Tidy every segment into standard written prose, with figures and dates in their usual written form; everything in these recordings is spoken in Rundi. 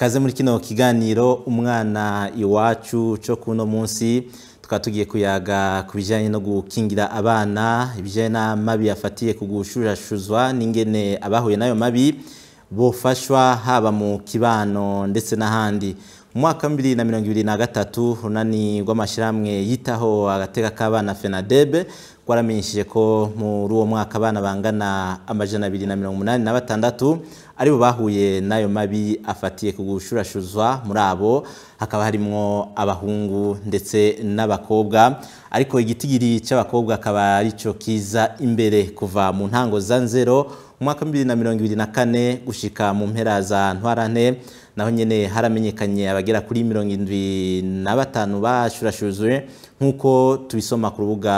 Kaze muri kino kiganiro Umwana Iwacu cyo kuno munsi, tukaba tugiye kuyaga ku bijyanye no gukingira abana, ibijyanye n'amabi afatiye ku gushurashuzwa n'ingene abahuye n'ayo mabi bofashwa haba mu kibano ndetse n'ahandi. Mu mwaka wa 2023, urunani rw'amashyirahamwe yitaho agateka k'abana FENADEB rwaramenyesheje ko muri uwo mwaka abana bangana 286 aribo bahuye n'ayo mabi afatiye ku gushurashuzwa. Muri abo hakaba harimwo abahungu ndetse n'abakobwa, ariko igitigiri cy'abakobwa akaba aricyo kiza imbere. Kuva mu ntango za Nzero mu mwaka wa 2024 gushika mu mpera za Ntwarante, naho nyene haramenyekanye abagera kuri 75 bashurashuzwe, nk'uko tubisoma ku rubuga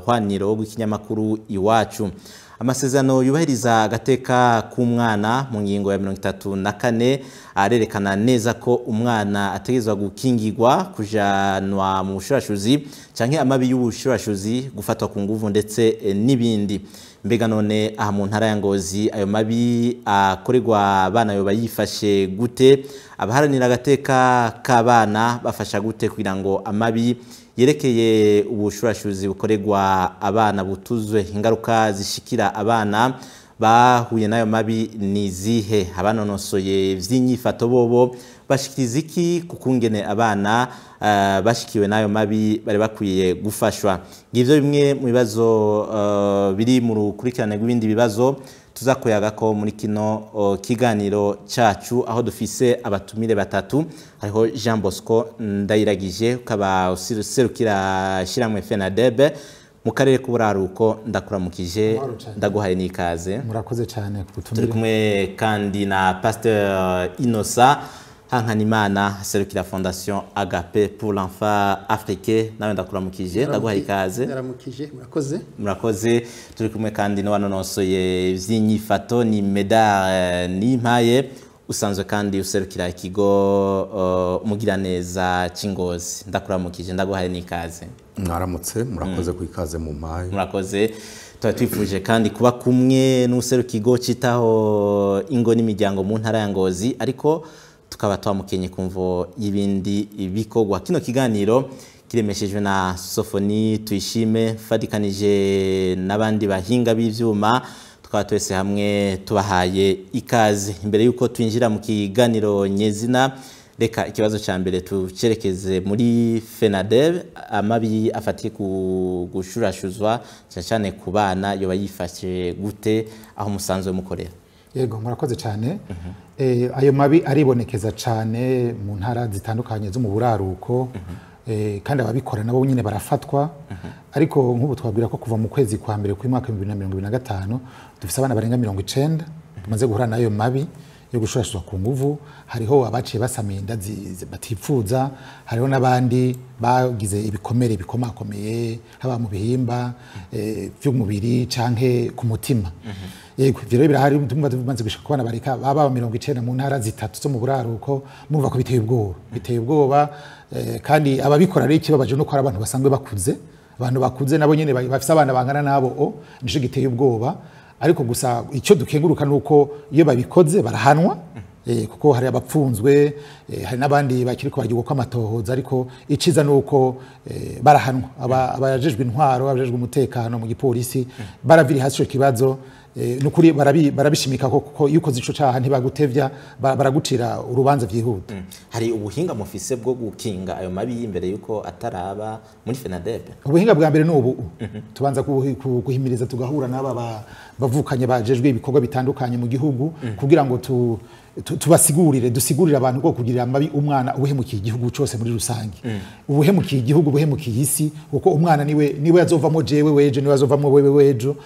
hwaniro rw'ikinyamakuru Iwacu. Amasezerano yubahiriza agateka k'umwana mu ngingo ya 34 arerekana neza ko umwana ategerezwa gukingirwa kujanwa mu bushurashuzi canke amabi y'ubushurashuzi, gufatwa ku nguvu ndetse n'ibindi. Mbega none aha mu ntara ya Ngozi ayo mabi akorerwa abana yoba yifashe gute? Abaharanira agateka k'abana bafasha gute kugira ngo amabi yerekeye ubushurashuzi bukorerwa abana butuzwe? Ingaruka zishikira abana bahuye n'ayo mabi ni izihe? Abanonosoye vy'inyifato bobo bashikiriza iki kukungene abana bashikiwe n'ayo mabi bari bakwiye gufashwa? Ngivyo bimwe mu bibazo biri mu rukurikirane rw'ibindi bibazo tuzakuyaga ko muri kino kiganiro cacu, aho dufise abatumire batatu. Hariho Jean Bosco Ndayiragije, ukaba userukira ishyirahamwe FENADEB mu karere k'uburaruko. Ndakuramukije, ndaguhaye n'ikaze. Murakoze cyane. Turi kumwe kandi na Pasteur Innocent Hankanimana, aserukira Fondation Agape pour l'enfant africain. Nawe ndakuramukije, ndaguhaye ikaze. Ndaramukije, murakoze. Murakoze. Turi kumwe kandi n'uwanonosoye ivy'inyifato, ni Medard Nimpaye, usanzwe kandi userukira ikigo Umugiraneza c'Ingozi. Ndakuramukije, ndaguhaye n'ikaze. Mwaramutse, murakoze ku ikaze mu mpaye. Murakoze. Tuba twifuje kandi kuba kumwe n'useruka ikigo citaho ingo n'imiryango mu ntara ya Ngozi, ariko tukaba twamukenye kumvo y'ibindi bikorwa. Kino kiganiro kiremeshejwe na Sofoni Tuyishime, fatikanije n'abandi bahinga b'ivyuma. Tukaba twese hamwe tubahaye ikaze. Imbere yuko twinjira mu kiganiro nyezina, reka ikibazo ca mbere tucerekeze muri FENADEB. Amabi afatiye ku gushurashuzwa cyane cyane ku bana yoba yifashe gute aho musanzwe mukorera? Yego, murakoze cyane. Ayo mabi aribonekeza cyane mu ntara zitandukanye zo mu buraruko, kandi ababikora nabo nyine barafatwa. Ariko nk'ubu twabwira ko kuva mu kwezi kwa mbere kw'umwaka 2025 dufise abana barenga 90 bamaze guhura n'ayo mabi yo gushurashuzwa ku nguvu. Hariho abaciye basamiye inda batipfuza, hariho n'abandi bagize ibikomere bikomakomeye, haba mu bihimba vy'umubiri canke ku mutima. Yego, ivyo rero birahari. Tumaze gushika ku bana bareka baba 90 mu ntara zitatu zo mu buraruko. Murumva ko biteye ubwoba, biteye ubwoba. Kandi ababikora rero, ikibabaje nuko ari abantu basanzwe bakuze. Abantu bakuze nabo nyene bafise abana bangana nabo, o nico giteye ubwoba. Ariko gusa icyo dukenguruka nuko iyo babikoze barahanwa, kuko hari abapfunzwe, hari n'abandi bakiri ko bagirwa kw'amatohoza. Ariko iciza nuko barahanwa. Abajejwe intwaro, abajejwe umutekano mu gipolisi baraviri hasi ico kibazo. Nukuri barabishimika ko kuko iyo ukoze ico caha ntibagutevya, baragucira urubanza vyihuta. Hari ubuhinga mufise bwo gukinga ayo mabi imbere yuko ataraba muri FENADEB? Ubuhinga bwa mbere n'ubu tubanza guhimiriza, tugahura n'aba bavukanye bajejwe ibikorwa bitandukanye mu gihugu kugira ngo tubasigurire, dusigurire abantu ko kugirira amabi umwana ubuhemukiye igihugu cose muri rusange, ubuhemukiye igihugu, ubuhemukiye isi, kuko umwana niwe azovamo jewe wejo, niwe azovamo wewe wejo.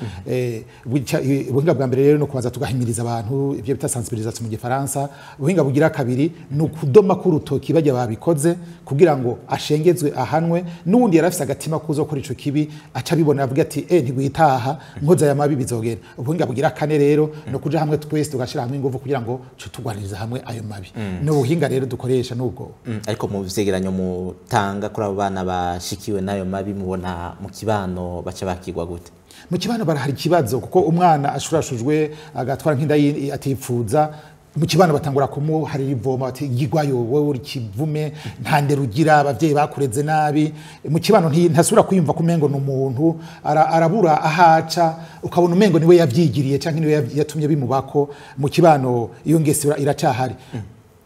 Ubuhinga bwa mbere rero no kubanza tugahimiriza abantu, ivyo bita sensibilisation mu gifaransa. Ubuhinga bugira kabiri ni ukudoma k'urutoki bajya babikoze kugira ngo ashengezwe, ahanwe, n'uwundi yarafise agatima kuzokora ico kibi aca abibona avuga ati: "Eh, ntigwitaha nkoze aya mabi bizogera." Ubuhinga bugira kane rero no kuja hamwe twese, tugashira hamwe inguvu kugira ngo tugwaniriza hamwe ayo mabi. Ni ubuhinga rero dukoresha n'ubwo. Ariko mu vyegeranyo mutanga kuri abo bana bashikiwe n'ayo mabi, mubona mu kibano baca bakigwa gute? Mu kibano barahari ikibazo, kuko umwana ashurashujwe agatwara nk'inda atipfuza. Mu kibano batangura kumuharira ivoma bati yigwayo wowe uri kivume, nta ndero ugira, abavyeyi bakureze nabi. Mu kibano ntasubira kwiyumva ko umengo ni umuntu, arabura ahaca, ukabona umengo niwe yavyigiriye canke niwe yatumye bimubako. Mu kibano iyo ngeso iracahari,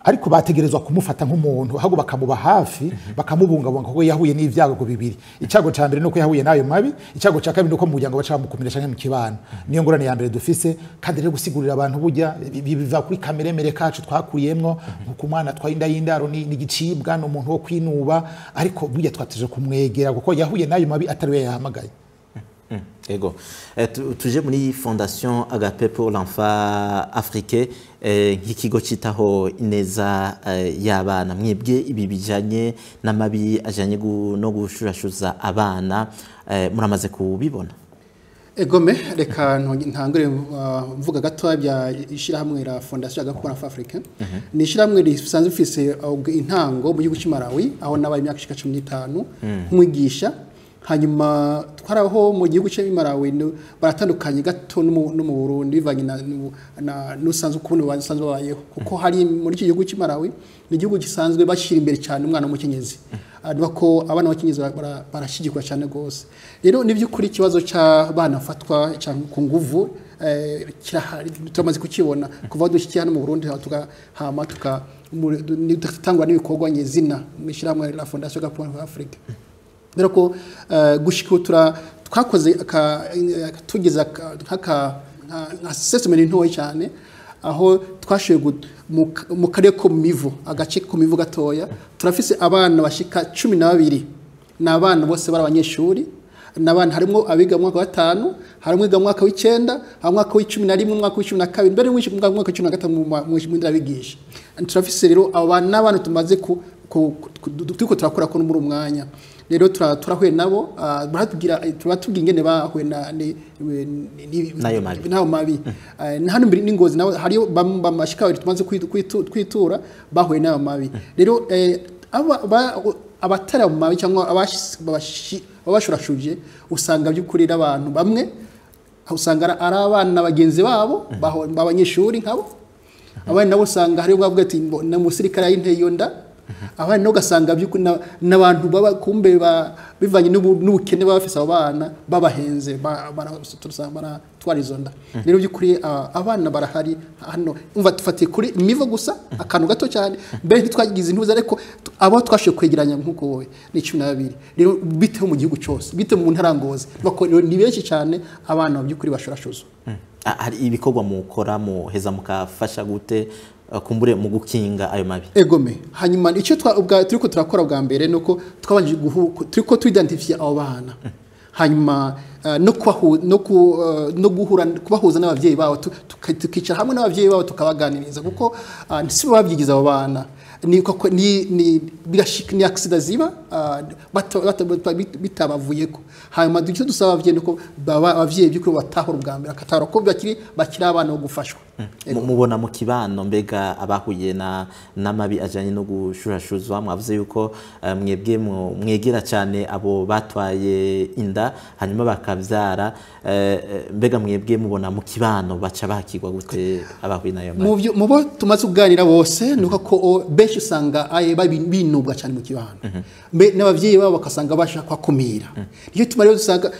ariko bategerezwa kumufata nk'umuntu, ahubwo bakamuba hafi, bakamubungabunga, kuko yahuye n'ivyago bibiri. Icyago ca mbere nuko yahuye n'ayo mabi, icyago ca kabiri nuko mu muryango baca bamukumira canke mu kibano. Niyo ngorane ya mbere dufise. Kandi rero gusigurira abantu burya biva kuri kameremere kacu twakuriyemwo, nkuko umwana atwaye inda y'indaro ni igicibwa, ni umuntu wo kwinuba, ariko burya twateje kumwegera kuko yahuye n'ayo mabi atari we yahamagaye. Ego. Tuje muri Fondation Agape pour l'enfant africain, nk'ikigo citaho ineza y'abana. Mwebwe ibi bijanye n'amabi ajanye no gushurashuza abana, muramaze kubibona? Egome, reka ntangure mvuga gato bya ishirahamwe la Fondation Agape pour l'enfant africain. Ni ishirahamwe risanzwe rifise intango mu gihugu cy'i Malawi, aho nabaye imyaka ishika 15 nk'umwigisha. Hanyuma twaraho mu gihugu cy'i Malawi baratandukanye gato no mu Burundi bivanye na n'usanzwe ukuntu basanzwe babayeho, kuko hari muri iki gihugu cy'i Malawi ni igihugu gisanzwe bashyira imbere cyane umwana w'umukenyezi, ko abana b'abakenyezi barashyigikwa cyane gose. Rero ni by'ukuri ikibazo cy'abana fatwa ku nguvu kirahari, turamaze kukibona kuva dushikiye hano mu Burundi, tukahama tugatangwa n'ibikorwa nyezina mu ishyirahamwe la Fondation Agape pour l'enfant africain. Rero ko gushika twakoze tugeza nka assessment ntoya cyane, aho twashoboye mu karere ko mivu, agace ko mivu gatoya, turafise abana bashika 12. Ni abana bose bari abanyeshuri, n'abana harimo abiga mu mwaka wa 5, harimo abiga mu mwaka w'icenda, harimo mwaka w'11, mwaka w'12, mbere mwaka w'13 mu nderabigisha. Turafise rero aba n'abana tumaze turiko turakora ko muri umwanya. Rero turahuye nabo, baratubwira, turatubwira ingene bahuye nayo mabi. Nayo mabi. Hano mbere n'ingozi nabo hariyo bamashika babiri tumaze kwitura bahuye nayo mabi. Rero abatara mu mabi cyangwa abashurashuje usanga by'ukuri abantu bamwe usanga ari abana bagenzi babo b'abanyeshuri nkabo, abandi nabo usanga hari bavuga ati na musirikare y'inteye iyo nda, abandi nabo ugasanga by'ukuri n'abantu baba kumbe bivanye n'ubukene baba bafise abo bana babahenze baratwara izo nda. Rero by'ukuri abana barahari hano, umva dufatiye kuri mivo gusa akantu gato cyane, mbere ntitwagize intuza, ariko abo twashoboye kwegeranya nk'uko wowe ni 12. Rero biteho mu gihugu cyose, bite mu ntara Ngozi, ni benshi cyane abana by'ukuri bashurashuzwa. Hari ibikorwa mukora muheza mukafasha gute kumbure mu gukinga ayo mabi? Egome. Hanyuma icyo turiko turakora bwa mbere nuko twabanje turiko tuidentify abo bana, hanyuma no guhura kubahuza n'abavyeyi babo, tukicara hamwe n'abavyeyi babo tukabaganiriza, kuko si bo babyigiza abo bana, ni koko ni birashika ni accident ziba bitabavuyeko. Hanyuma ducyo dusaba abavyeyi nuko abavyeyi by'ukuri batahora ubwa mbere akatahora ko bakiri abana bo gufashwa. Mubona mu kibano mbega abahuye n'amabi ajanye no gushurashuzwa, mwavuze yuko mwebwe mwegera cyane abo batwaye inda hanyuma bakavyara, mbega mwebwe mubona mu kibano baca bakigwa gute abahuye nayo mabi? Mu bo tumaze kuganira bose nuko ko benshi usanga binubwa cyane mu kibano, mbe n'abavyeyi babo bakasanga bashaka kwakumira. Iyo tumare dusanga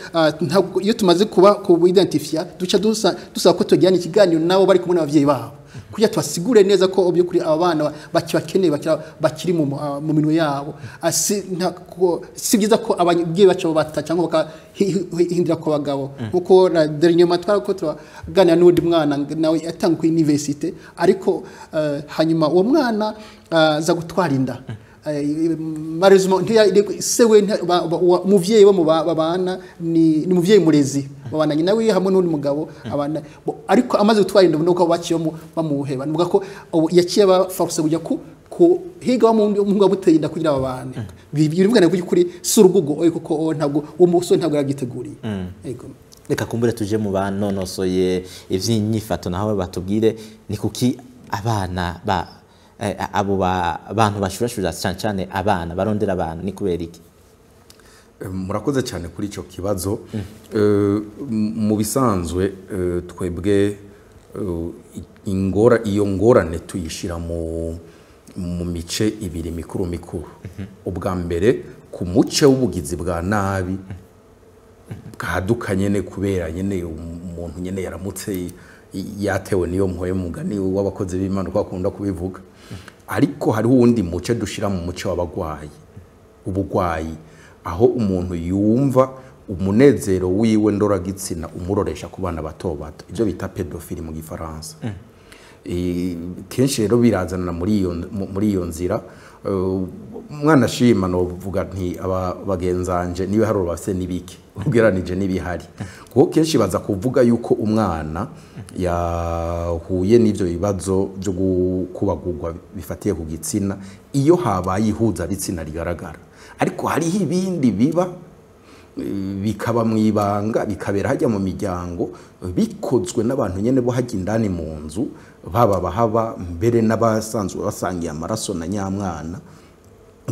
iyo tumaze kuba kuidentifya duca dusaba ko tujyana ikiganiro nabo bari kumwe n'abavyeyi babo, kugira tubasigure neza ko by'ukuri aba bana bakibakeneye bakiri mu minwe yabo. Si byiza ko abavyeyi bacu bata cyangwa bakahindira ku bagabo, kuko na dernièrement twarako turaganira n'undi mwana nawe yatanga ku université, ariko hanyuma uwo mwana aza gutwara inda. Malheureusement sewe umuvyeyi bo babana ni umuvyeyi murezi babana nyina wiwe hamwe n'undi mugabo abana, ariko amaze gutwara inda nuko baciye bamuheba, nuvuga ko yaciye abaforce kujya ku higa umuhungu amuteye inda kugira babane. Birivugana kuri si urugugo kuko ntabwo uwo musore ntabwo yagiteguriye. Yego, reka kumbure tuje mu banonosoye ivy'inyifato naho batubwire ni kuki abana ba abo bantu bashurashura cyane cyane abana barondera abantu ni kubera iki? Murakoze cyane kuri ico kibazo. Mu bisanzwe twebwe Iyo ngorane tuyishira mu mice ibiri mikuru mikuru. Ubwa mbere ku muce w'ubugizi bwa nabi bwaduka nyene kubera nyene umuntu nyene yaramutse yatewe niyo mpoye mugani w'abakozi b'Imana uko akunda kubivuga. Ariko hariho uwundi muce dushira mu muce w'abagwayi, ubugwayi, aho umuntu yumva umunezero wiwe ndoragitsina umuroresha ku bana bato bato, ibyo bita pédophilie mu gifaransa. Kenshi rero birazanana muri iyo nzira. Umwana ashima novuga nti aba bagenzanje niwe haruro bafise nibiki ugeranije n'ibihari, kuko kenshi baza kuvuga yuko umwana yahuye n'ivyo bibazo byo kubagurwa bifatiye ku gitsina iyo habaye ihuza bitsina rigaragara. Ariko hariho ibindi biba bikaba mu ibanga, bikabera hajya mu miryango, bikozwe n'abantu nyene bo hajya indani mu nzu, baba bahaba mbere n'abasanzwe basangiye amaraso na nyamwana,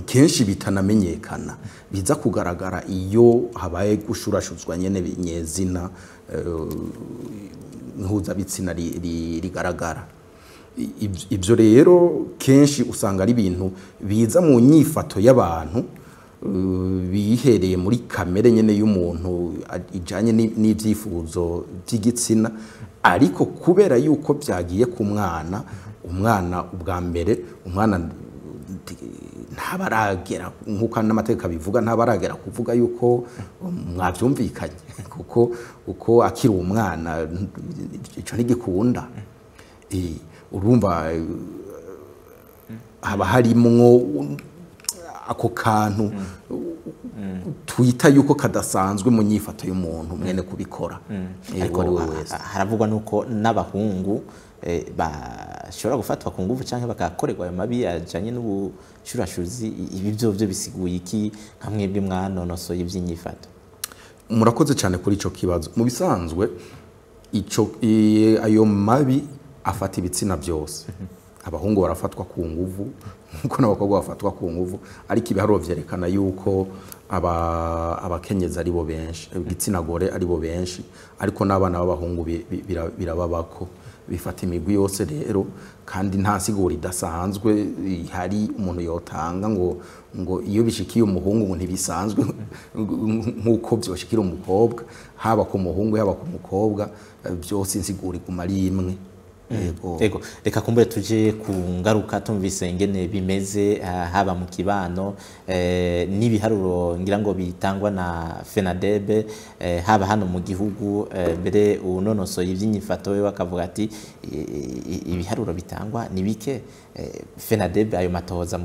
kenshi bitanamenyekana, biza kugaragara iyo habaye gushurashuzwa nyene binyezina mpuzabitsina rigaragara. Ibyo rero kenshi usanga ari ibintu biza mu nyifato y'abantu, bihereye muri kamere nyene y'umuntu ijanye n'ivyifuzo by'igitsina. Ariko kubera yuko byagiye ku mwana, umwana ubwa mbere umwana ntabaragera nkuko n'amategeko abivuga, ntabaragera kuvuga yuko mwavyumvikanye, kuko uko akiri umwana ico ntigikunda. Urumva haba harimwo ako kantu twita yuko kadasanzwe mu nyifato y'umuntu mwene kubikora. Ariko haravugwa nuko n'abahungu bashobora gufatwa ku nguvu canke bakakorerwa ayo mabi ajanye n'ubushurashuzi. Ibi byo bisiguye iki nka mwebwe mwanonosoye ivy'inyifato? Murakoze cyane kuri ico kibazo. Mu bisanzwe ico ayo mabi afata ibitsina byose. Abahungu barafatwa ku nguvu nkuko n'abakobwa bafatwa ku nguvu, ariko ibiharuro vyerekana yuko abakenyezi ari bo benshi, igitsina gore ari bo benshi, ariko n'abana b'abahungu birababako. Bifata imigwi yose rero, kandi nta siguro idasanzwe hari umuntu yotanga ngo iyo bishikiye umuhungu ngo ntibisanzwe nkuko byoshikira umukobwa, haba ku muhungu haba ku mukobwa, byose insiguro iguma ari imwe. Ego, reka kumbure tuje ku ngaruka tumvise ingene bimeze haba mu kibano, n'ibiharuro ngira ngo bitangwa na FENADEB, haba hano mu gihugu, mbere unonosoye ivy'inyifato we bakavuga ati ibiharuro bitangwa ni bike. FENADEB ayo matohoza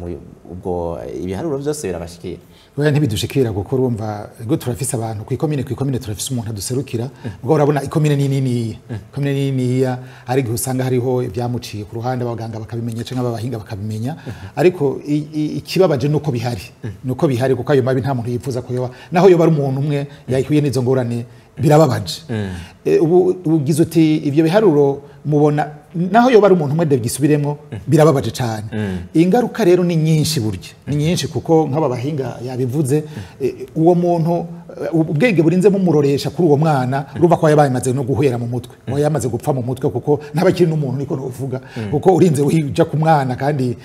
ubwo ibiharuro byose birabashikira? Oya, ntibidushikira, kuko urumva ngo turafise abantu ku ikomine turafise umuntu aduserukira. Ubwo urabona ikomine ni nini, ikomine ni nini, ari gihe usanga hariho ibyamuciye ku ruhande, abaganga bakabimenya canke abahinga bakabimenya. Ariko ikibabaje nuko bihari, nuko bihari, kuko ayo mabi nta muntu yifuza ko yoba, naho yoba ari umuntu umwe yahuye n'izo ngorane, birababaje. Ubu ugize uti ibyo biharuro mubona, naho yoba ari umuntu umwe ndagisubiremo, birababaje cyane. Ingaruka rero ni nyinshi, burya ni nyinshi, kuko nk'aba bahinga yabivuze, uwo muntu ubwenge burinze mumuroresha kuri uwo mwana, urumva ko yabaye amaze no guhera mu mutwe, mm. yamaze gupfa mu mutwe, kuko ntabakiri n'umuntu niko novuga, kuko urinze uja ku mwana kandi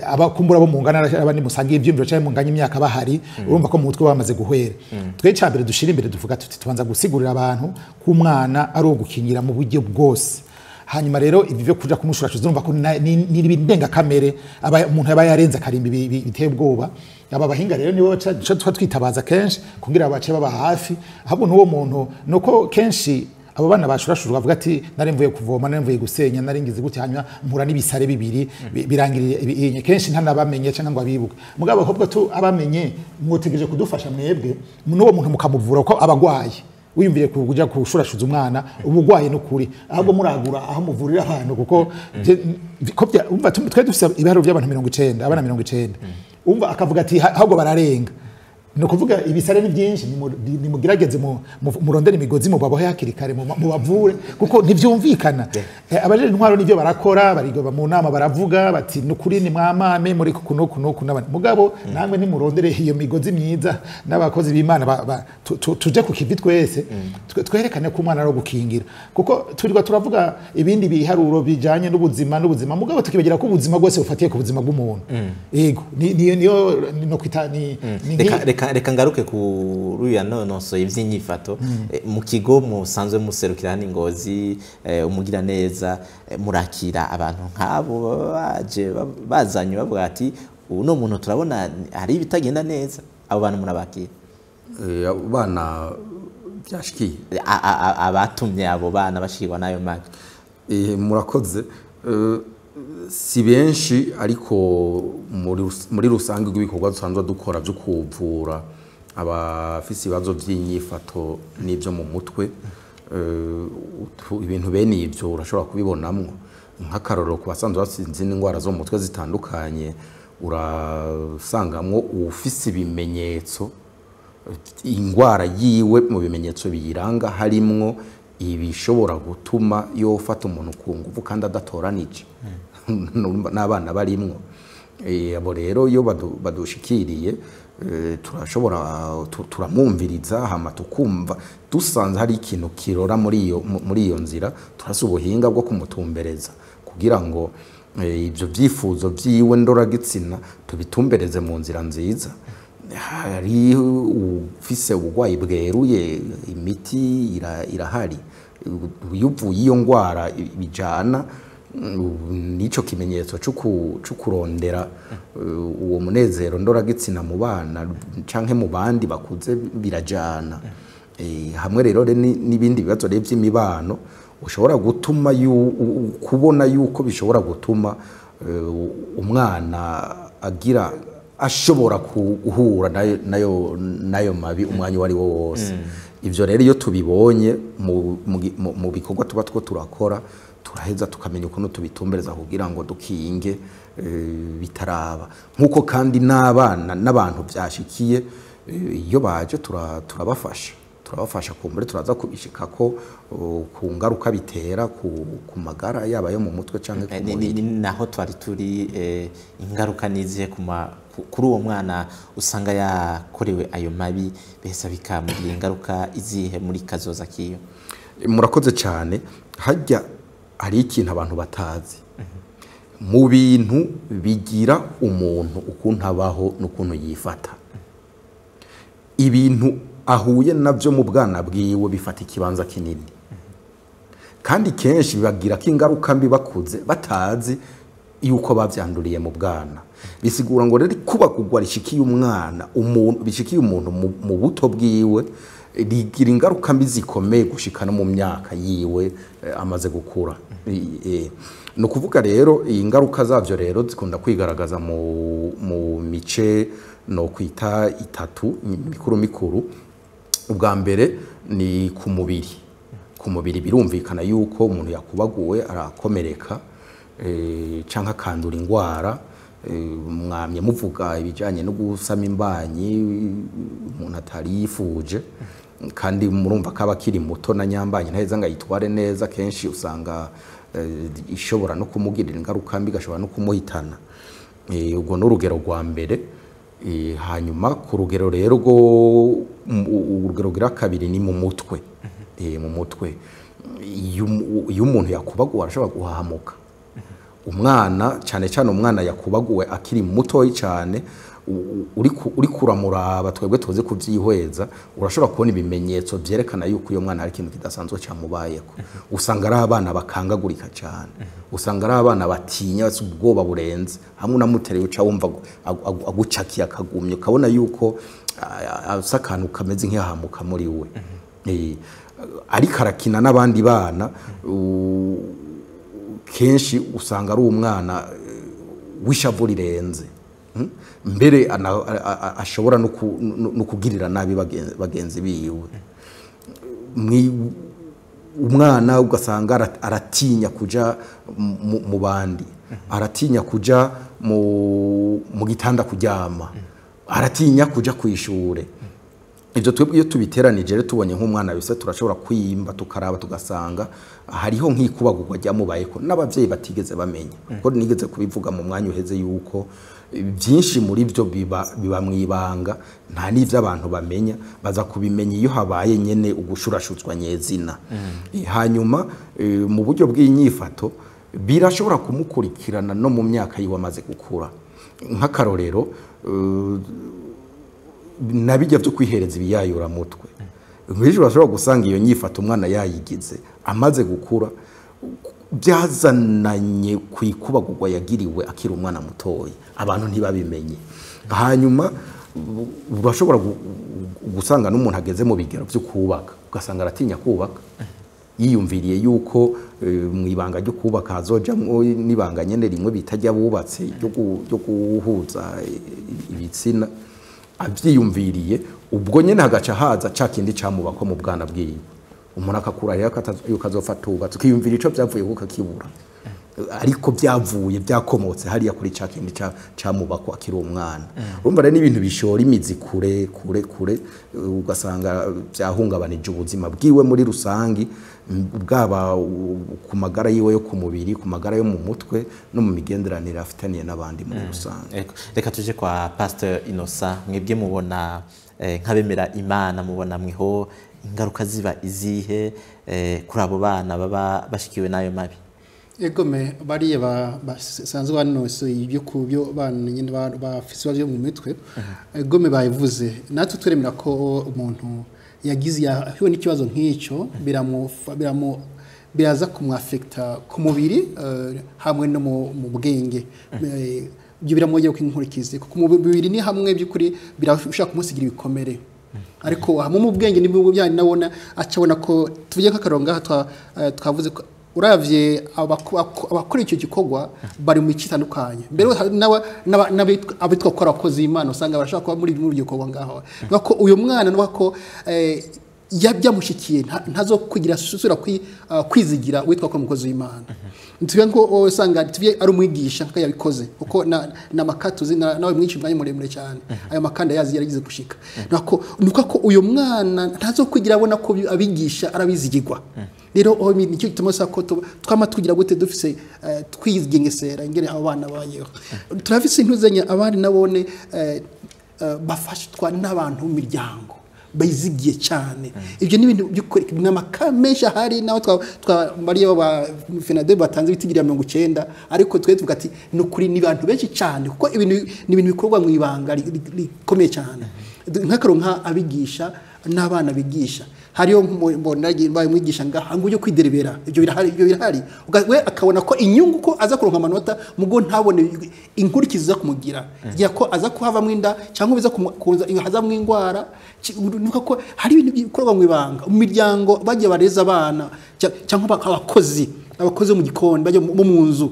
abakumbura bo mungana abandi musangiye ivyumviro cyangwa munganya imyaka bahari, urumva ko mu mutwe bamaze guhera. Twe cyambere dushira imbere duvuga tuti tubanza gusigurira abantu ko umwana ari ugukingira mu buryo bwose. Hanyuma rero ibi byo kuja kumushurashuza urumva ko ni ibindenga kamere, aba umuntu aba yarenze akarimbi biteye ubwoba. Aba bahinga rero nibo baca twitabaza kenshi kugira bace baba hafi. Ahubwo n'uwo muntu nuko kenshi abo bana bashurashurwa bavuga ati nari mvuye kuvoma, nari mvuye gusenya, nari ngize gute, hanyuma mpura n'ibisare bibiri birangiriye, kenshi ntanabamenye cyangwa ngo abibuke. Mugabo ahubwo tu abamenye mwotegeje kudufasha mwebwe n'uwo muntu mukamuvura ko abagwaye. Wiyumvire kuja kushurashuza umwana ubugwaye n'ukuri, ahubwo muragura aho muvurira abantu, kuko umva twe dufise ibiharuro by'abantu 90, abana 90, umva akavuga ati ahubwo bararenga. Ni ukuvuga ibisare ni byinshi, nimugerageze murondere imigozi mubabohe hakiri kare, mubavure, kuko ntibyumvikana. Abajeje intwaro nivyo barakora, barigoba mu nama baravuga bati nukuri ni mwamame muri kuno kuno kuno, mugabo namwe nimurondere iyo migozi myiza n'abakozi b'Imana tuje ku kivi twese, twerekane ko umwana ari gukingira, kuko turirwa turavuga ibindi biharuro bijanye n'ubuzima n'ubuzima, mugabo tukibagira ko ubuzima bwose bufatiye ku buzima bw'umuntu. Yego, niyo no kwita ni Reka ngaruke ku ruya nonosoye ivy'inyifato. Mu kigo musanzwe muserukira hano Ngozi, umugira neza, murakira abantu nk'abo baje bazanye bavuga ati ubu no muntu turabona hari ibitagenda neza, abo bantu murabakira? Abana byashikiye abatumye abo bana bashirwa nayo mabi. Murakoze. Si benshi, ariko muri rusange rw'ibikorwa dusanzwe dukora byo kuvura abafise ibibazo by'inyifato n'ibyo mu mutwe, ibintu bene ibyo urashobora kubibonamwo. Nk'akarorero, ku basanzwe bafise izindi ndwara zo mu mutwe zitandukanye, urasangamwo uwufise ibimenyetso, indwara yiwe mu bimenyetso biyiranga harimwo ibishobora gutuma yofata umuntu ku nguvu kandi adatoranije, n'abana barimwo. Abo rero iyo badushikiriye, turashobora turamwumviriza, hama tukumva dusanze hari ikintu kirora muri iyo nzira, turasa ubuhinga bwo kumutumbereza kugira ngo ibyo byifuzo byiwe ndoragitsina tubitumbereze mu nzira nziza. Hari ufise uburwayi bweruye, imiti irahari, iyo uvuye iyo ndwara bijana nico kimenyetso cyo kurondera uwo munezero ndoragitsina mu bana canke mu bandi bakuze birajana. Hamwe rero n'ibindi bibazo rero by'imibano ushobora gutuma kubona yuko bishobora gutuma umwana agira ashobora guhura nayo mabi umwanya wari wo wose. Ivyo rero iyo tubibonye mu bikorwa tuba two turakora, turaheza tukamenya ukuntu tubitumbereza kugira ngo dukinge bitaraba. Nkuko kandi n'abana n'abantu byashikiye, iyo baje turabafasha kumbure, turaza kubishika ko ku ngaruka bitera ku magara yaba yo mu mutwe canke ku mubiri. Naho twari turi, ingaruka nizihe kuri uwo mwana usanga yakorewe ayo mabi, besa bikamugira ingaruka izihe muri kazoza kiyo? Murakoze cyane. Hajya hari ikintu abantu batazi mu bintu bigira umuntu ukuntu abaho n'ukuntu yifata, ibintu ahuye navyo mu bwana bwiwe bifata ikibanza kinini, kandi kenshi bibagira ko ingaruka mbi bakuze batazi yuko bavyanduriye mu bwana. Bisigura ngo rero kuba kugwa rishikiye umwana, umuntu bishikiye umuntu mu buto bwiwe, rigira ingaruka mbi zikomeye gushika no mu myaka yiwe amaze gukura. No kuvuga rero ingaruka zavyo rero zikunda kwigaragaza mu mice no kwita itatu mikuru mikuru. Ubwa mbere ni ku mubiri. Ku mubiri birumvikana yuko umuntu yakubaguwe arakomereka, canke akandura ingwara. Mwamye muvuga ibijanye no gusama imbanyi umuntu atari yifuje, kandi murumva kaba kiri muto na nyambanyi ntaheza ngo ayitware neza, kenshi usanga ishobora no kumugirira ingaruka mbi, igashobora no kumuhitana. Ubwo n'urugero rwa mbere. Hanyuma ku rugero rero rwo urugero rwa kabiri ni mu mutwe. Mu mutwe iyo umuntu yakubaguwe arashobora guhahamuka. Umwana cyane cyane umwana yakubaguwe akiri mutoyi cyane, uri kuramuraba twebwe tuzi kuvyihweza, urashobora kubona ibimenyetso byerekana yuko uyo mwana hari ikintu kidasanzwe cyamubayeko. Usanga ari abana bakangagurika cyane, usanga ari abana batinya, bafite ubwoba burenze, hamwe unamutereye uca wumva agucakiye akagumye, ukabona yuko asa akantu kameze nk'ihahamuka muri we. Ariko arakina n'abandi bana, kenshi usanga ari umwana w'ishavu rirenze, mbere ashobora no kugirira nabi bagenzi biwe. Umwana ugasanga aratinya kuja mu bandi, aratinya kuja mu gitanda kuryama, Aratinya kuja kwishure. Ivyo twebwe iyo tubiteranije rero tubonye nk'umwana wese turashobora kwimba tukaraba tugasanga hariho nk'ikubagurwa ryamubayeko n'abavyeyi batigeze bamenya. Kuko nigeze kubivuga mu mwanya uheze yuko byinshi muri byo biba mwibanga, nta n'ivyo abantu bamenya, baza kubimenya iyo habaye nyene ugushurashutswa nyezina. Hanyuma mu buryo bw'inyifato birashobora kumukurikirana no mu myaka yiwe amaze gukura. Nk'akarorero nabijya byo kwihereza ibiyayura mutwe. Nk'ejo urashobora gusanga iyo nyifato umwana yayigize amaze gukura byazananye kwikubagurwa yagiriwe akiri umwana mutoyi, abantu ntibabimenye. Hanyuma urashobora gusanga n'umuntu ageze mu bigero byo kubaka ugasanga aratinya kubaka, yiyumviriye yuko mu ibanga ryo kubaka hazojamwo n'ibanga nyene rimwe bitajya bubatse ryo guhuza ibitsina. Avyiyumviriye ubwo nyene hagaca haza ca kindi camubako mu bwana bwiwe. Umuntu akakura rero yuko azofata ubatse, ukiyumvira ico vyavuye kuko akibura, ariko vyavuye vyakomotse hariya kuri ca kindi camubako akiri umwana. Urumva rero n'ibintu bishora imizi kure kure kure, ugasanga vyahungabanije ubuzima bwiwe muri rusangi, bwaba ku magara yiwe yo ku mubiri, ku magara yo mu mutwe no mu migenderanire afitaniye n'abandi muri rusange. Reka tuje kwa Pasteur Innocent, mwebwe mubona nk'abemera Imana, mubona mwiho ingaruka ziba izihe kuri abo bana baba bashikiwe n'ayo mabi? Egome bariye basanzwe banose ibyo kubyo bana nyine bafise byo mu mitwe. Egome bayivuze natwe turemera ko umuntu yagize yahuye n'ikibazo nk'icyo biraza kumwafekta ku mubiri hamwe no mu bwenge. Ibyo biramwongera ko inkurikizi kuko mu mubiri ni hamwe by'ukuri birashaka kumusigira ibikomere, ariko hamwe mu bwenge nibwo byari nabona acabona ko tuvuye nk'akaronga twavuze ko uravye abakora icyo gikorwa bari mu kitandukanye. Mbere abitwa ko abakozi b'Imana usanga barashaka kuba muri iryo gikorwa ngaho. Nuko uyu mwana nuko yabyamushikiye ntazo kugira susura kwizigira witwa ko umukozi w'Imana. Ntuye nko usanga tuye ari umwigisha nka yabikoze kuko na makatuzi nawe mwinshi mwanya muremure cyane ayo makanda yazi yaragize gushika. Nuko ko uyu mwana ntazo kugira abona ko abigisha arabizigirwa. Rero nicyo gituma sako twama tugira gute dufise twigengesera ingene abo bana bayeho. Turafise intuzenya abandi nabone bafashwa n'abantu mu miryango bayizigiye cyane. Ibyo ni ibintu by'ukuri n'amaka menshi ahari naho twa bariya ba FENADEB batanze bitigira 90, ariko twe tuvuga ati no kuri ni bantu benshi cyane kuko ibintu ni ibintu bikorwa mu ibanga rikomeye cyane. Nk'akaronka abigisha n'abana bigisha hariyo mbona baye mwigisha ngaha ngo ujye kwiderebera ibyo birahari we akabona ko inyungu ko aza kuronka amanota mugo ntabone inkurikizo za kumugira igiye ko aza kuhava mwinda cyangwa biza kuza haza mwingwara. Nuko ko hari ibintu bikorwa mu ibanga mu miryango bagiye bareza abana cyangwa abakozi mu gikoni bajye mu nzu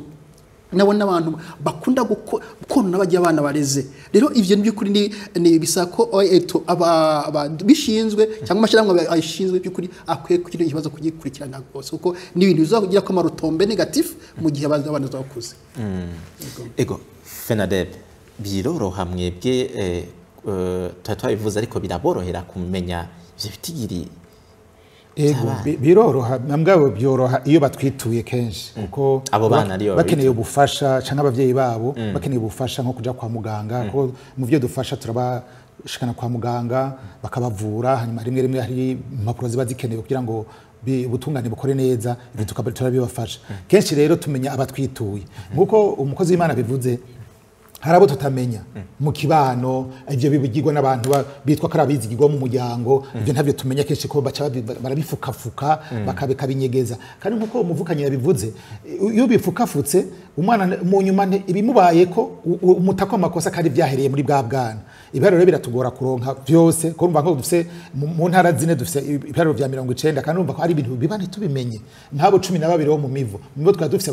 nabona abantu bakunda gukona bajya abana bareze. Rero ivyo by'ukuri ni bisako eto aba bishinzwe cyangwa amashyirahamwe ayishinzwe by'ukuri akwiye kugira ikibazo kugikurikirana rwose kuko ni ibintu bizakugira ko amarutombe negatif mu gihe abana bakuze. Ego FENADEB biroroha mwebwe twabivuze ariko biraborohera kumenya ivyo bitigiri? Ego biroroha nambwabo byoroha iyo batwituye kenshi kuko abo bana ariyo bakeneye ubufasha canke abavyeyi babo bakeneye ubufasha nko kuja kwa muganga, kuko mu byo dufasha turabashikana kwa muganga bakabavura, hanyuma rimwe rimwe hari impapuro ziba zikenewe kugira ngo ubutungane bukore neza, ibyo tukaba turabibafasha. Kenshi rero tumenya abatwituye nkuko umukozi w'Imana bivuze hari abo tutamenya mu kibano, ivyo bibigirwa n'abantu bitwa ko arabizigirwa mu muryango, ivyo ntavyo tumenya kenshi ko baca barabifukafuka bakabikabinyegeza. Kandi nkuko umuvukanye yabivuze, iyo bifukafutse umwana mu nyuma ibimubayeko umutako amakosa kandi vyahereye muri bwa bwana. Ibiharuro biratugora kuronka vyose, ko urumva ko dufise mu ntara zine dufise ibiharuro vya 90, kandi urumva ko ari ibintu biba ntitubimenye. Nk'abo 12 bo mu mivo, mivo twari dufise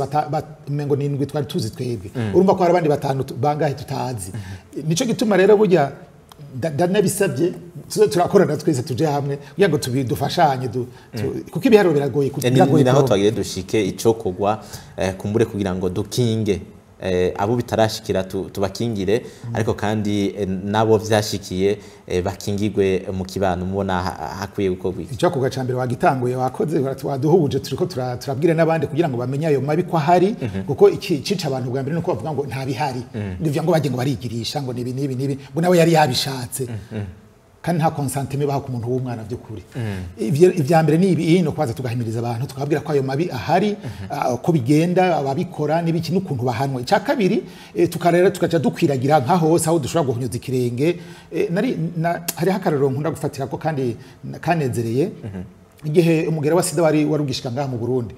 mengo n'indwi twari tuzi twebwe. Urumva ko hari abandi batanu bangahe tutazi. Nico gituma rero burya ndanabisabye turakorana twese tuje hamwe kugira ngo tubidufashanye kuko ibiharuro biragoye kugira naho twagiye dushike ico kugwa kumbure kugira ngo dukinge Abo bitarashikira tubakingire, ariko kandi nabo vyashikiye bakingigwe mu kibano. Mubona hakwiye gukorwa iki? Icyo kugaca mbere wagitanguye, wakoze, waduhubuje, turiko turabwira n'abandi kugira ngo bamenye ayo mabi ko ahari, kuko iki cica abantu bwa mbere nuko bavuga ngo nta bihari, ndivyo ngo bagiye ngo barigirisha ngo nibi nibi nibi, ngo nawe yari yabishatse, kandi nta consentiment baha ku muntu w'umwana by'ukuri. Ivya mbere ni ibi, no kwaza tugahimiriza abantu, tukababwira ko ayo mabi ahari, ko bigenda, ababikora n'ibiki n'ukuntu bahanwa. Icya kabiri, tukarera, tukaca dukwiragira nka hose aho dushobora guhonyoza ikirenge. Hariho akarorero nkunda gufatira ko kandi kanezereye. Igihe umugera wa sida wari warugishika ngaha mu Burundi,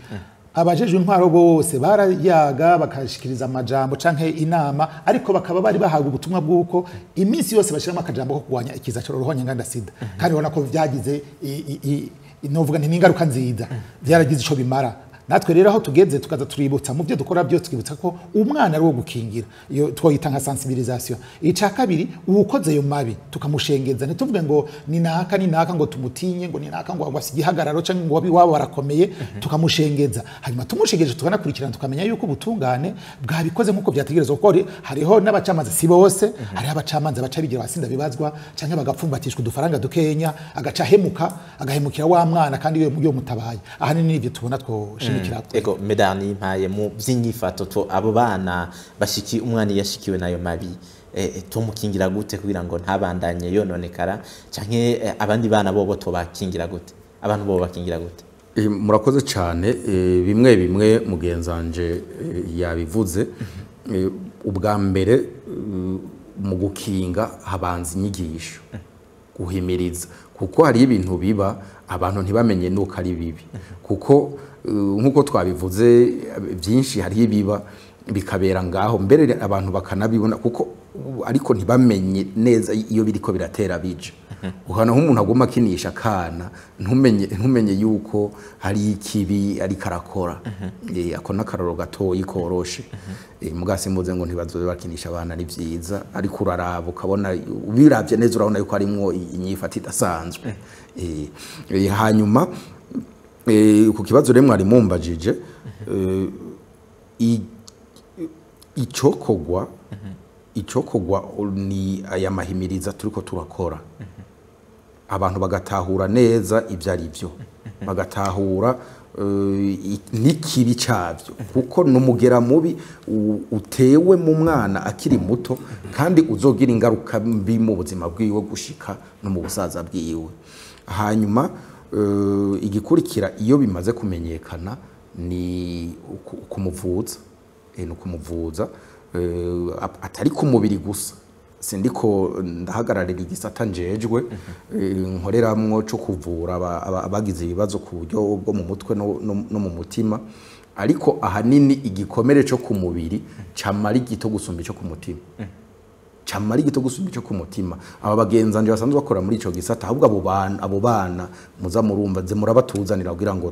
abajejwe intwaro bose barayaga, bakashikiriza amajambo canke inama, ariko bakaba bari bahabwa ubutumwa bw'uko iminsi yose bashiramo akajambo ko kurwanya ikiza c'uruhonyanganda sida. Kandi ubona ko vyagize novuga nti n'ingaruka nziza, vyaragize ico bimara. Natwe rero aho tugeze tukaza tuributsa mu byo dukora byose, twibutsa ko umwana ari uwo gukingira, iyo twoyita nka sensibilisation. Ica kabiri, uwukoze ayo mabi tukamushengeza, ntituvuge ngo ni naka ni naka ngo tumutinye, ngo ni naka ngo agwase igihagararo canke ngo abiwabo barakomeye. Tukamushengeza, hanyuma tumushengeje tukanakurikirana, tukamenya yuko ubutungane bwabikoze nk'uko byategerezwa, kuko hariho n'abacamanza, si bose, hariho abacamanza baca bigira abasinda bibazwa canke bagapfumbatishwa udufaranga dukenya, agaca ahemuka, agahemukira wa mwana kandi yo mutabaye. Ahanini nivyo tubona twoshimikira. Ego, Medani mpaye mu by'inyifato to abo bana bashiki, umwana yashikiwe nayo mabi, tumukingira gute kugira ngo ntabandanye yononekara, canke abandi bana bobo tobakingira gute, abantu bobo bakingira gute? Murakoze cyane. Bimwe bimwe mugenzanje yabivuze. Ubwa mbere, mu gukinga habanza inyigisho, guhimiriza, kuko hari ibintu biba abantu ntibamenye nuko ari bibi, kuko nkuko twabivuze byinshi, hari ibiba bikabera ngaho mbere abantu bakanabibona kuko, ariko ntibamenye neza iyo biriko biratera bija. Uhana nk'umuntu aguma akinisha akana, ntumenye yuko hari ikibi ariko arakora. Ako n'akaroro gatoyi koroshe. Muga simbuze ngo ntibazobe bakinisha abana, ari vyiza, ariko uraraba ukabona, ubiravye neza urabona yuko harimwo inyifato idasanzwe. Hanyuma ku kibazo rero mwari mumbajije, icokogwa ni aya mahimiriza turiko turakora, abantu bagatahura neza ibyo ari byo, bagatahura n'ikibi cyabyo, kuko n'umugera mubi utewe mu mwana akiri muto kandi uzogira ingaruka mbi mu buzima bwiwe gushika no mu busaza bwiwe. Hanyuma igikurikira iyo bimaze kumenyekana ni kumuvuza. Ni ukumuvuza, atari ku mubiri gusa. Sindiko ndahagararira igisata njejwe, nkoreramwo, co kuvura abagize ibibazo ku buryo bwo mu mutwe no mu mutima, ariko ahanini igikomere co ku mubiri camara igito gusumba ico ku mutima, camara igito gusumba ico ku mutima. Aba bagenzanje basanzwe bakora muri ico gisata, ahubwo abo bana muza murumva ze murabatuzanira kugira ngo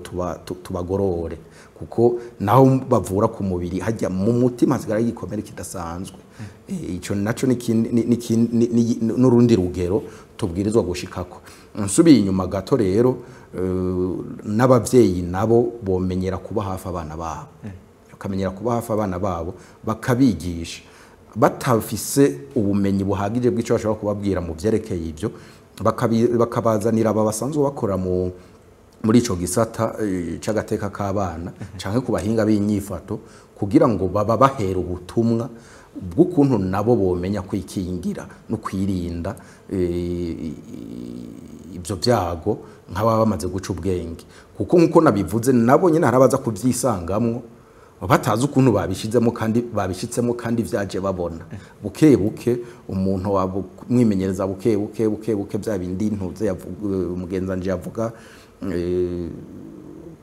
tubagorore, kuko naho bavura ku mubiri, hajya mu mutima hasigara igikomere kidasanzwe. Ico naco n'urundi rugero tubwirizwa gushikako. Nsubiye inyuma gato rero, n'abavyeyi nabo bomenyera kuba hafi abana babo, bakamenyera kuba hafi abana babo, bakabigisha. Batafise ubumenyi buhagije bw'icyo bashobora kubabwira mu vyerekeye ivyo, bakabazanira aba basanzwe bakora muri ico gisata c'agateka k'abana canke ku bahinga b'inyifato, kugira ngo baba bahera ubutumwa bw'ukuntu nabo bomenya kwikingira no kwirinda ibyo byago nk'ababa bamaze guca ubwenge, kuko nk'uko nabivuze, nabo nyine hari abaza kubyisangamwo batazi ukuntu babishizemo kandi babishitsemo, kandi vyaje babona buke buke. Umuntu wamwimenyereza buke buke buke buke, bya bindi ntuze mugenzanje yavuga,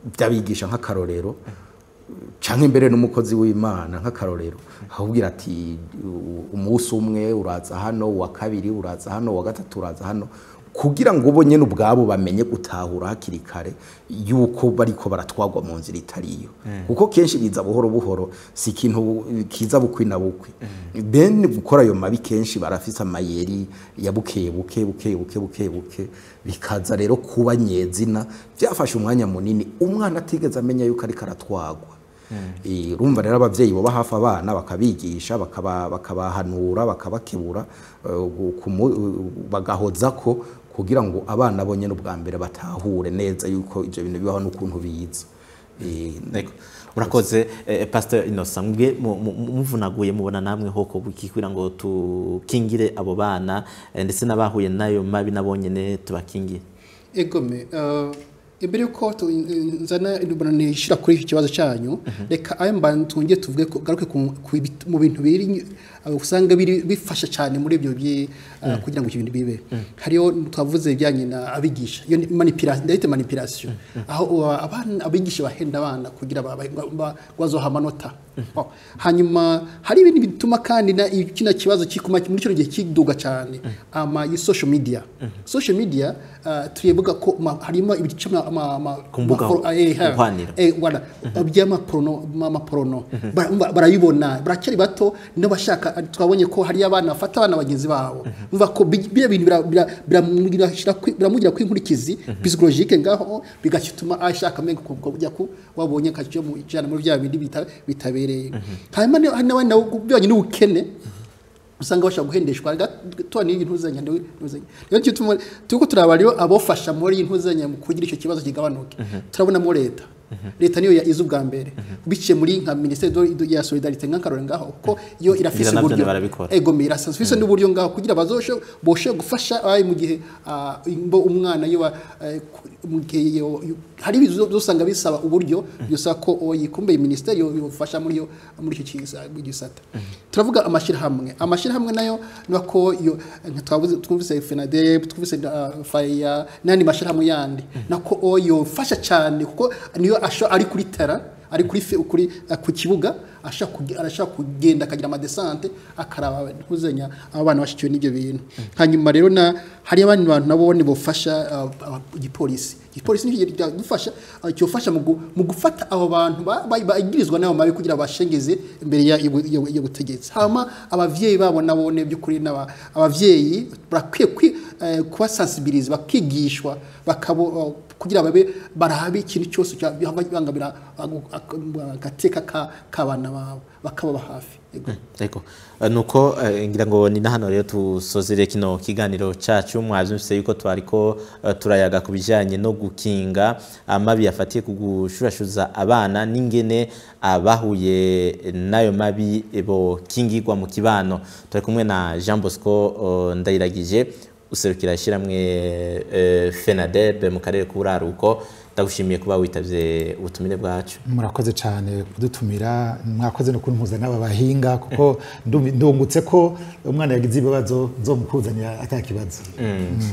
byabigisha nk'akarorero, canke mbere n'umukozi w'Imana nk'akarorero, ahubwira ati umunsi umwe uraza hano, uwa kabiri uraza hano, uwa gatatu uraza hano, kugira ngo bo nyene ubwabo bamenye gutahura hakiri kare yuko bariko baratwagwa mu nzira itariyo, kuko kenshi biza buhoro buhoro, si ikintu kiza bukwi na bukwi. Then gukora ayo mabi kenshi barafise amayeri ya buke buke buke buke buke buke, bikaza rero kuba nyezina byafashe umwanya munini umwana atigeze amenya yuko ariko aratwagwa. Urumva rero abavyeyi boba hafi abana, bakabigisha, bakabahanura, bakabakebura, bagahoza ko kugira ngo abana bo nyene ubwa mbere batahure neza yuko ivyo bintu bibaho n'ukuntu biza. Murakoze. Pastor Innocent, mbwe muvunaguye mubona namwe hoko kugira ngo tukingire abo bana, ndetse n'abahuye nayo mabi nabonyene tubakingire? Egome, imbere yuko nzana nishira kuri iki kibazo cyanyu, reka ayo mbantunge tuvuge garuke mu bintu biri usanga biri bifasha cyane muri ibyo kugira ngo ibintu bibe. Hariyo twavuze ibijyanye na abigisha, iyo manipulation, ndayita manipulation, aho abana abigisha bahenda abana kugira bazoha amanota. Hanyuma hari ibintu bituma kandi na kino kibazo kikuma muri cyo gihe kiduga cyane, ama social media. Social media tuyebuga ko harimo ibice by'amaporono, barayibona baracyari bato, n'abashaka twabonye ko hari abana bafata abana bagenzi babo, umva ko bya bintu biramugira kwinkurikizi psychologique ngaho, bigatuma ashaka menga kujya ku wabonye kacyo mu ijana muri bya bindi bitabereye. Hanyuma n'abana bijyanye n'ubukene usanga bashaka guhendeshwa gato ni intuzanya ntuzanya. Rero cyo tuko turaba rero abofasha muri intuzanya mu kugira icyo kibazo kigabanuke. Turabona mu leta niyo iza ubwa mbere biciye muri nka ministère ya solidarité nka ngaho, ko iyo irafise uburyo ego mirasafise n'uburyo ngaho kugira bazoshe boshe gufasha ayi mu gihe umwana yo mu gihe hari bizosanga bisaba uburyo byose ko yikumbe ministère yofasha muri yo muri icyo gisata. Turavuga amashirahamwe nayo nako yo twavuze twumvise FENADEB, twumvise FAIA n'andi mashirahamwe yandi, nako yofasha cyane kuko niyo ari kuri terrain, ari kuri ku kibuga, arashaka kugenda akagira amadesante akaraba ntuzenya abana bashikiwe n'ibyo bintu. Hanyuma rero na hari abandi bantu nabo ni bofasha igipolisi. Igipolisi ni gufasha cyofasha mu gufata abo bantu bagirizwa nayo mabi kugira bashengeze imbere ya butegetsi. Hama abavyeyi babo nabone by'ukuri abavyeyi barakwiye kubasensibiliza, bakigishwa, bakabo kugira babe barabe ikintu cyose bangamira agateka kabana babo, bakababa hafi. Ego nuko ngira ngo ni nahano rero tusozere kino kiganiro cacu. Mwavyumvise yuko twariko turayaga kubijanye no gukinga amabi yafatiye kugushurashuza abana n'ingene abahuye nayo mabi bo kingirwa mu kibano. Turi kumwe na Jean Bosco Ndayiragije userukira ishiramwe FENADEB mu karere k'uraruko. Ndagushimiye kuba witavye ubutumire bwacu. Murakoze cyane kudutumira, mwakoze no kuntuza n'aba bahinga, kuko ndungutse ko umwana yagize ibibazo nzomukuzanira atakibazo.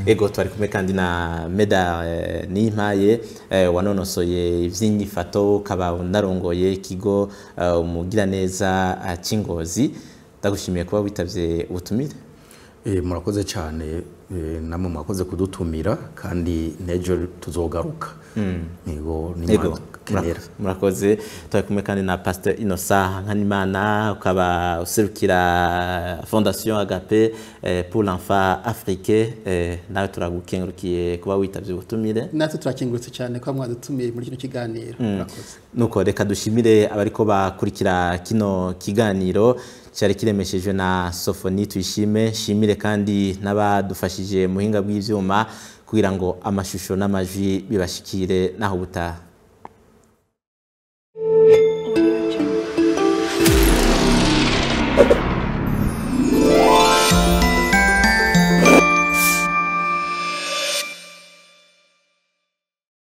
Ego twari kumwe kandi na Meda Nimpaye wanonosoye ivy'inyifato, kaba unarongoye ikigo umugira neza c'Ingozi. Ndagushimiye kuba witavye ubutumire. Murakoze cyane, namwe mwakoze kudutumira kandi nejo tuzogaruka. Yego murakoze. Turi kumwe kandi na Pastor Innocent Nkanimana, ukaba userukira Fondation Agape pour l'enfant africain. Nawe turagukengurukiye kuba witavye ubutumire. Natwe turakengurutse cyane kuba mwadutumiye muri kino kiganiro. Murakoze. Nuko reka dushimire abariko bakurikira kino kiganiro cyari kiremeshejwe na Sofoni Tuyishime. Shimire kandi n'abadufashije muhinga bw'ivyuma kugira ngo amashusho n'amajwi bibashikire naho butaha.